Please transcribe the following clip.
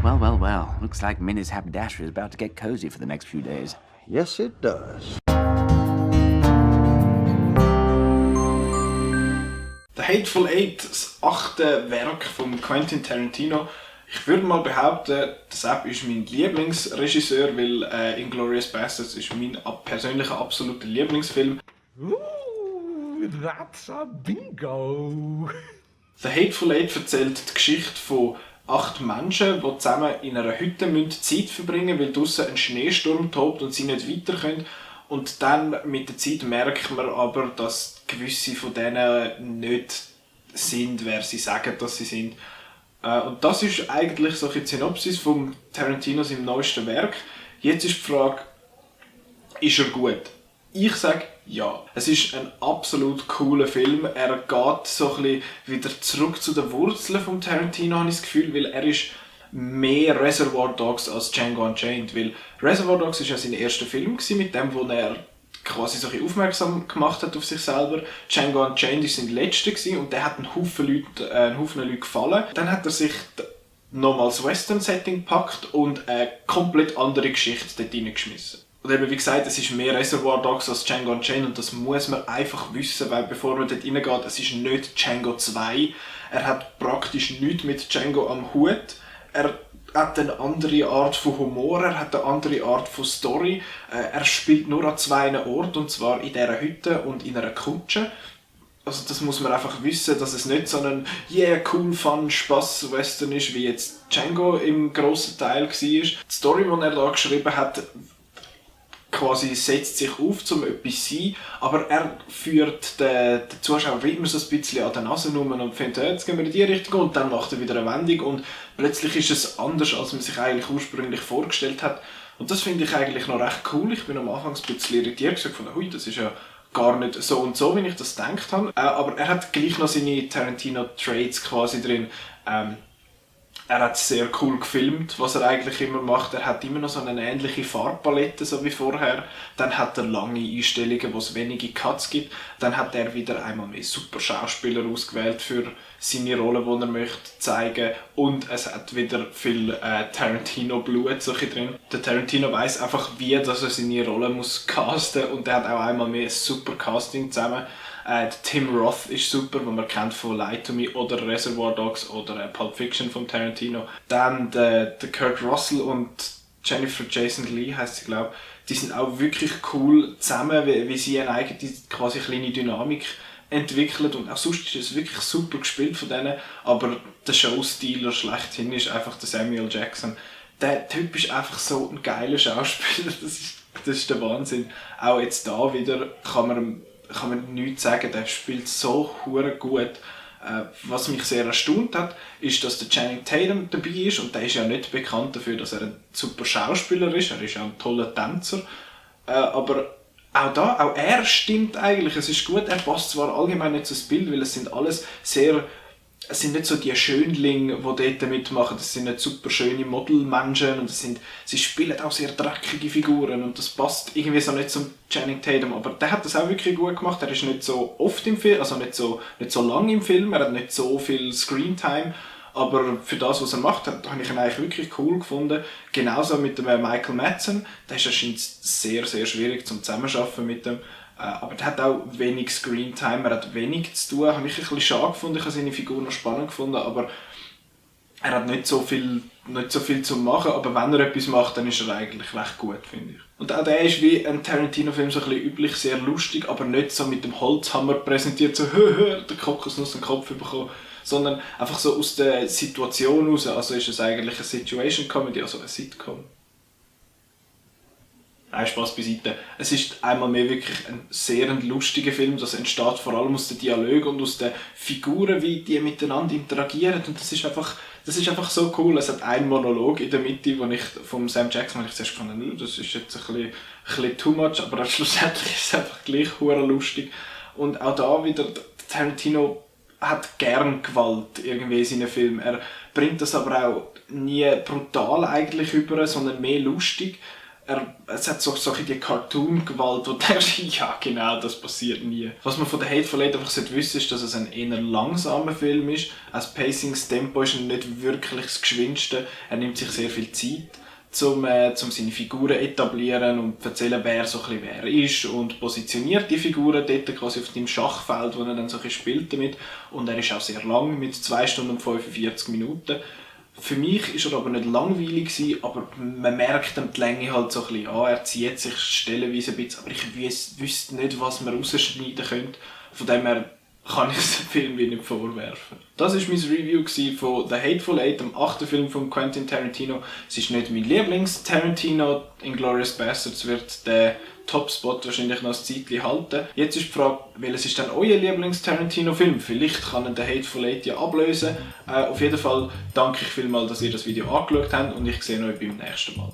Well, well, well. Looks like Minnie's haberdasher is about to get cozy for the next few days. Yes, it does. The Hateful Eight, das 8. Werk von Quentin Tarantino. Ich würde mal behaupten, das ist mein Lieblingsregisseur, weil Inglourious Basterds ist mein persönlicher absoluter Lieblingsfilm. Ooh, that's a bingo! The Hateful Eight erzählt die Geschichte von 8 Menschen, die zusammen in einer Hütte Zeit verbringen müssen, weil draussen ein Schneesturm tobt und sie nicht weiter können. Und dann mit der Zeit merkt man aber, dass gewisse von denen nicht sind, wer sie sagen, dass sie sind. Und das ist eigentlich so eine Synopsis von Tarantinos im neuesten Werk. Jetzt ist die Frage, ist er gut? Ich sage ja. Es ist ein absolut cooler Film. Er geht so ein bisschen wieder zurück zu den Wurzeln von Tarantino, habe ich das Gefühl, weil er ist mehr Reservoir Dogs als Django Unchained. Weil Reservoir Dogs war ja sein erster Film, mit dem, wo er quasi so ein bisschen aufmerksam gemacht hat auf sich selber. Django Unchained war sein letzter und der hat einen Haufen Leute gefallen. Dann hat er sich nochmals Western-Setting gepackt und eine komplett andere Geschichte dort reingeschmissen. Und eben, wie gesagt, es ist mehr Reservoir Dogs als Django Unchained und das muss man einfach wissen, weil bevor man dort reingeht, es ist nicht Django 2. Er hat praktisch nichts mit Django am Hut. Er hat eine andere Art von Humor, er hat eine andere Art von Story. Er spielt nur an 2 Orten, und zwar in dieser Hütte und in einer Kutsche. Also das muss man einfach wissen, dass es nicht so ein cool, fun, Spass-Western ist, wie jetzt Django im grossen Teil war. Die Story, die er da geschrieben hat, quasi setzt sich auf, um etwas zu sein, aber er führt den Zuschauer wie immer so ein bisschen an der Nase rum und findet, jetzt gehen wir in die Richtung und dann macht er wieder eine Wendung und plötzlich ist es anders, als man sich eigentlich ursprünglich vorgestellt hat. Und das finde ich eigentlich noch recht cool. Ich bin am Anfang ein bisschen irritiert, gesagt von, hui, das ist ja gar nicht so und so, wie ich das gedacht habe. Aber er hat gleich noch seine Tarantino-Traits quasi drin. Er hat sehr cool gefilmt, was er eigentlich immer macht. Er hat immer noch so eine ähnliche Farbpalette, so wie vorher. Dann hat er lange Einstellungen, wo es wenige Cuts gibt. Dann hat er wieder einmal mehr super Schauspieler ausgewählt für seine Rolle, die er möchte zeigen. Und es hat wieder viel Tarantino-Blut so drin. Der Tarantino weiss einfach, wie dass er seine Rolle muss casten muss. Und er hat auch einmal mehr ein super Casting zusammen. Tim Roth ist super, den man kennt von Lie to Me oder Reservoir Dogs oder Pulp Fiction von Tarantino. Dann der Kurt Russell und Jennifer Jason Leigh heisst sie, glaube ich. Die sind auch wirklich cool zusammen, wie sie eine eigene quasi kleine Dynamik entwickelt. Und auch sonst ist es wirklich super gespielt von denen. Aber der Showstealer schlechthin ist einfach der Samuel Jackson. Der Typ ist einfach so ein geiler Schauspieler. Das ist der Wahnsinn. Auch jetzt da wieder kann man nichts sagen, der spielt so hure gut. Was mich sehr erstaunt hat, ist, dass der Channing Tatum dabei ist und der ist ja nicht bekannt dafür, dass er ein super Schauspieler ist, er ist ja ein toller Tänzer, aber auch er stimmt eigentlich, es ist gut, er passt zwar allgemein nicht ins Bild, weil es sind nicht so die Schönlinge, die dort mitmachen, das sind nicht super schöne Modelmenschen und sie spielen auch sehr dreckige Figuren und das passt irgendwie so nicht zum Channing Tatum, aber der hat das auch wirklich gut gemacht, er ist nicht so oft im Film, also nicht so lang im Film, er hat nicht so viel Screentime, aber für das, was er macht, habe ich ihn eigentlich wirklich cool gefunden. Genauso mit dem Michael Madsen, der ist anscheinend sehr, sehr schwierig zum Zusammenarbeiten mit dem. Aber der hat auch wenig Screentime, er hat wenig zu tun, habe ich ein bisschen schade gefunden, ich habe seine Figur noch spannend gefunden, aber er hat nicht so viel zu machen, aber wenn er etwas macht, dann ist er eigentlich recht gut, finde ich. Und auch der ist wie ein Tarantino-Film so ein bisschen üblich, sehr lustig, aber nicht so mit dem Holzhammer präsentiert, so der Kokosnuss den Kopf bekommen, sondern einfach so aus der Situation raus, also ist es eigentlich eine Situation-Comedy, also eine Sitcom. Nein, Spaß beiseite. Es ist einmal mehr wirklich ein sehr lustiger Film. Das entsteht vor allem aus den Dialogen und aus den Figuren, wie die miteinander interagieren. Und das ist einfach so cool. Es hat einen Monolog in der Mitte, wo ich vom Sam Jackson habe ich zuerst gefunden, das ist jetzt ein bisschen too much, aber schlussendlich ist es einfach gleich hure lustig. Und auch da wieder, Tarantino hat gern Gewalt irgendwie in seinen Filmen. Er bringt das aber auch nie brutal eigentlich über, sondern mehr lustig. Es hat so die Cartoon-Gewalt, wo du denkst, ja genau, das passiert nie. Was man von The Hateful Eight einfach wissen ist, dass es ein eher langsamer Film ist. Das Pacing, das Tempo ist nicht wirklich das Geschwindeste. Er nimmt sich sehr viel Zeit, um seine Figuren etablieren und zu erzählen, wer so ein bisschen wer ist, und positioniert die Figuren dort quasi auf dem Schachfeld, wo er dann so ein bisschen spielt damit. Und er ist auch sehr lang, mit 2 Stunden und 45 Minuten. Für mich war er aber nicht langweilig, aber man merkt ihm die Länge halt so ein bisschen an. Er zieht sich stellenweise ein bisschen, aber ich wüsste nicht, was man rausschneiden könnte. Von dem her kann ich es dem Film nicht vorwerfen. Das war mein Review von The Hateful Eight, dem 8. Film von Quentin Tarantino. Es ist nicht mein Lieblings-Tarantino. Inglourious Basterds wird der Topspot wahrscheinlich noch ein Zeitchen halten. Jetzt ist die Frage, welches ist denn euer Lieblings-Tarantino-Film? Vielleicht kann ihn The Hateful Eight ja ablösen. Auf jeden Fall danke ich vielmals, dass ihr das Video angeschaut habt, und ich sehe euch beim nächsten Mal.